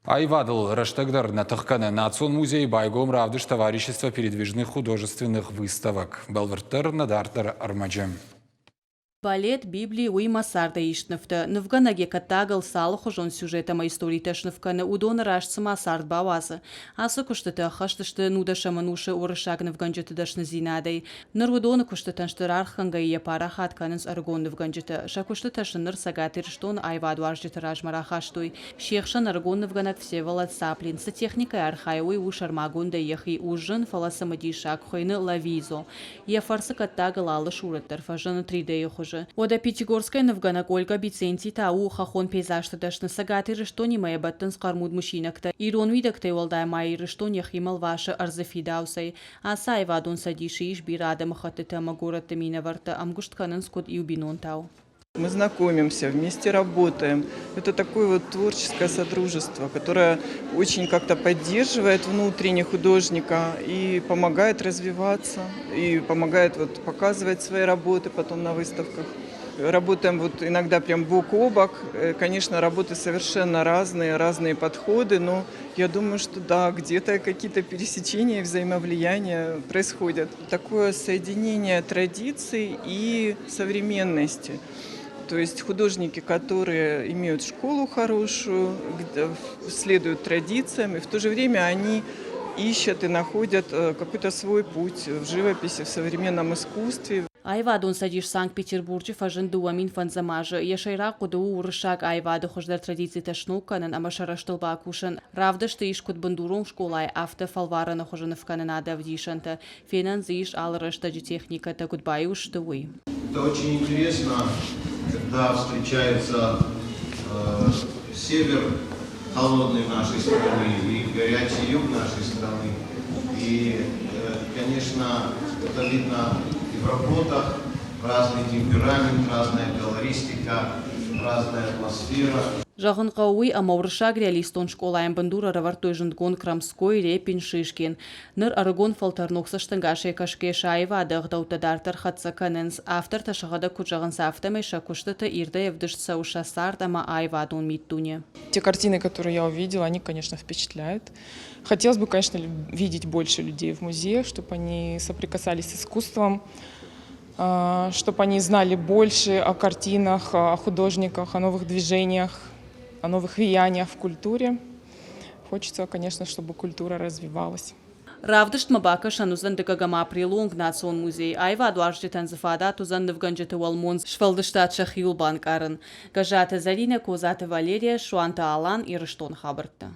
Аивадыл рӕстӕг дӕр нӕ тых кӕны. Национ музейы байгом равдыст Товарищество передвижных художественных выставок. Бӕлвырддӕр нӕ дарддӕр ӕрмӕджы. Балет, Библи, уыимӕ цардӕй ист нывтӕ. Нывгӕнӕг йӕ кӕттагыл цы алыхуызон сюжет ӕмӕ историтӕ сныв кӕны, уыдоны раст цыма цард бауадзы. Ацы куыстытӕ ӕххӕст сты нудӕсӕм ӕнусы уырыссаг нывгӕнджыты дӕсныдзинадӕй. Ныр уыдоны куыстытӕн стыр аргъ кӕнгӕйӕ йӕ парахат кӕнынц ӕрыгон нывгӕнджытӕ. Сӕ куыстытӕ сын ныр Цӕгат Ирыстоны аивадуарзджыты размӕ рахастой. Се хсӕн ӕрыгон нывгӕнӕг Всеволод Цаплин цы техникӕйы архайы, уый у сӕрмагондӕй йӕхи. У зын, фӕлӕ цымыдисаг, хуыйны Лавизо. Йӕ фӕрцы кӕттагыл алы сурӕт дӕр фӕзыны 3D-йы хуызы. Уӕдӕ Пятигорскӕй нывгӕнӕг Ольга Биценти та у хӕххон пейзажты дӕсны. Цӕгат Ирыстонимӕ йӕ бӕттынц хъӕрмуд мысинӕгтӕ. Ирон уидӕгтӕй уӕлдай ма Ирыстон йӕхимӕ лвасы ӕрдзы фидауцӕй. Ацы аивадон цӕдисы ис бирӕ адӕмыхӕттыты ӕмӕ горӕтты минӕвӕрттӕ, ӕмгуыст кӕнынц куыд иу бинонтау. Мы знакомимся, вместе работаем. Это такое вот творческое содружество, которое очень как-то поддерживает внутренне художника и помогает развиваться, и помогает вот показывать свои работы потом на выставках. Работаем вот иногда прям бок о бок. Конечно, работы совершенно разные, разные подходы, но я думаю, что да, где-то какие-то пересечения и взаимовлияния происходят. Такое соединение традиций и современности. То есть художники, которые имеют школу хорошую, следуют традициям, и в то же время они ищут и находят какой-то свой путь в живописи, в современном искусстве. Аивадон цӕдис Санкт-Петербурджы фӕзынд 2005 азы. Йӕ сӕйраг хъуыды у уырыссаг аивады хуыздӕр традицитӕ сног кӕнын ӕмӕ сӕ рӕзтыл бакусын. Равдысты ис куыд бындурон скъолайы, афтӕ фӕлварӕны хуызы нывкӕнынады ӕвдисӕнтӕ. Фенӕн дзы ис алы рӕстӕджы техникӕтӕ куыд баиу сты, уый. Это очень интересно, когда встречается север холодный нашей страны и горячий юг нашей страны. И, конечно, это видно и в работах, разный темперамент, разная колористика, разная атмосфера. Зӕгъын хъӕуы уый, ӕмӕ уырыссаг реалистон скъолайӕн бындур ӕрӕвӕрдтой зындгонд Крамской, Репин, Шишкин. Ныр ӕрыгон фӕлтӕр ног цӕстӕнгасӕй кӕсгӕ сӕ аивады ӕгъдӕуттӕ дарддӕр хӕццӕ кӕнынц. Автортӕ сӕхӕдӕг куыд зӕгъынц, афтӕмӕй сӕ куыстыты ирдӕй ӕвдыст цӕуы сӕ цард ӕмӕ аивадон миддуне. Те картины, которые я увидела, они, конечно, впечатляют. Хотелось бы, конечно, видеть больше людей в музеях, чтобы они соприкасались с искусством, чтобы они знали больше о картинах, о художниках, о новых движениях, о новых влияниях в культуре. Хочется, конечно, чтобы культура развивалась. Равдыстмӕ бакӕсӕн уыдзӕн дыккӕгӕм апрелы онг Национ музейы. Аивадуарзджытӕн дзы фадат уыдзӕн нывгӕнджыты уӕлмонц сфӕлдыстад сӕхиуыл банкъарын. Гӕззаты Зӕринӕ, Козаты Валерия, Суанты Алан, Ирыстоны хабӕрттӕ.